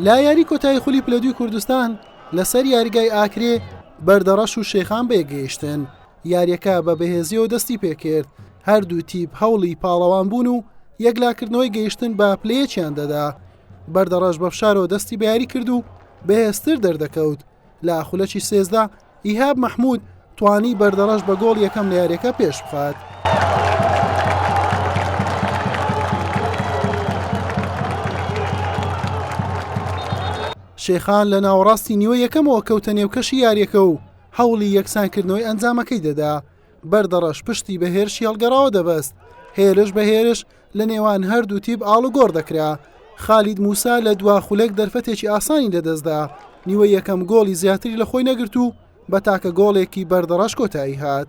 لە یاری کۆتایی خولی پلە دووی کوردستان لەسەر یاریگای ئاکرێ بەردەڕەش و شێخان بەیەکگەیشتن یاریەکە بە بەهێزیەوە دەستی پێکرد هەردوو تیپ هەوڵی پاڵەوان بوون و یەکلاکردنەوەی گەیشتن بە پلەیەکیان دەدا بەردەڕەش بە فشارەوە دەستی بە یاری کرد و بەهێزتر دەردەکەوت لە خولەکی 13 ئیهاب مەحمود توانی بەردەڕەش بە گۆڵ یەکەم لە یاریەکە پێش بخات. شێخان لە ناوەڕاستی نیوە یەکەمەوە کەوتە نێو کەشی یاریەکە و هەوڵی یەکسانکردنەوەی ئەنجامەکەی دەدا بەردەڕەش پشتی بە هێرشی هەڵگەڕاوە دەبەست هێرش بە هێرش لە نێوان هەردوو تیپ ئاڵوگۆڕ دەکرا، خالید موسا لە دوا خولەک دەرفەتێکی ئاسانی لەدەستدا، نیوەی یەکەم گۆڵی زیاتری لە خۆی نەگرت و بە تاکە گۆڵێکی بەردەڕەش کۆتایی هات.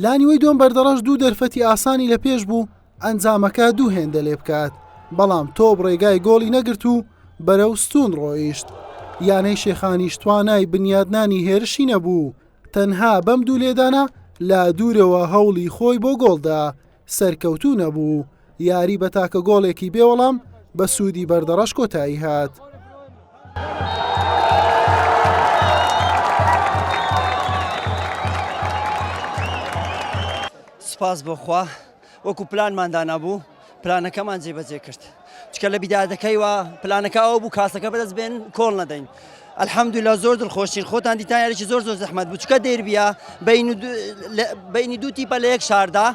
لە نیوەی دووەم بەردەڕەش دوو دەرفەتی ئاسانی لە پێش بوو، ئەنجامەکە دوو هێندە لێ بکات، بەڵام تۆپ ڕێگای گۆڵی نەگرت و بەرەو ستوون ڕۆیشت. یانەی شێخانیش توانای بنیادنانی هێرشی نەبوو، تەنها بەم دوو لێدانە لە دوورەوە هەوڵی خۆی بۆ گۆڵ دا، سەرکەوتوو نەبوو. یاری بە تاکە گۆڵێکی بێوەڵام بە سوودی بەردەڕەش کۆتایی هات. سوپاس بۆ خوا وەکو پلانمان دانابوو پلانەکەمان جێبەجێ کرد چکە لە بیدادەکەی وا پلانەکە ئەو بوو کاسەکە بەدەست بێن کۆڵ نەدەین الحەمدلله زۆر دڵخۆشین خۆتان دیتان یاریی زۆر زۆر زەحمەت بوو چکە دێربیە بینی دوو تیپە لە یەک شاردا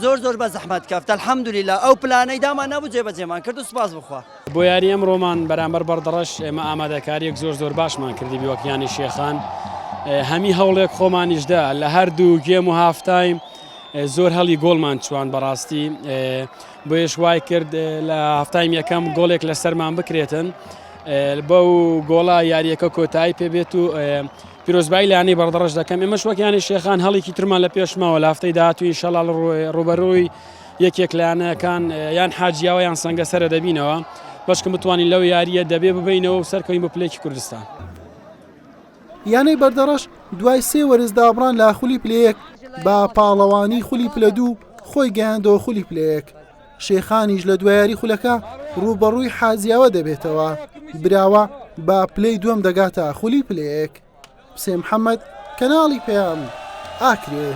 زۆر زۆر بە زەحمەت کەفت الحەمدلله ئەو پلانەی دامان نەبوو جێبەجێمان کرد و سوپاس بخوا بۆ یاری ئەمڕۆمان بەرامبەر بەڕدەڕەش ئێمە ئامادەکاریەک زۆر زۆر باشمان کردی وەک یانی شێخان هەمی هەوڵێک خۆمانیشدا لە هەردوو game و half time زۆر هەڵی گۆڵمان چوان بەڕاستی بۆیش وای کرد لە half time یەکەم گۆڵێک لەسەرمان بکرێتن بەو گۆڵا یاریەکە کۆتایی پێبێت و پیرۆزبایی لانی بەڕدەڕەش دەکەم ئێمەش وەک یانی شێخان هەڵێکی ترمان لە پێشماوە لە هەفتەی داهاتوو ئینشەڵا ڕوبەروی یەکێک لە یانەکان یان حاجیاوە یان سەنگەسەرە دەبینەوە بەشکم بتوانین لەو یارییە دەبێ ببینەوە و سەرکەوین بۆ پلەیەکی کوردستان. یانەی بەردەڕەش دوای سێ وەرز دابڕان لە خولی پلە یەک بە پاڵەوانی خولی پلە دوو خۆی گەیاندەوە خولی پلە یەک شێخانیش لە دوایاری خولەکە ڕووبەڕووی حازیاوە دەبێتەوە براوە بە پلەی دووەم دەگاتە خولی پلە یەک. حوسێن محەمەد، کەناڵی پەیام، ئاکرێ.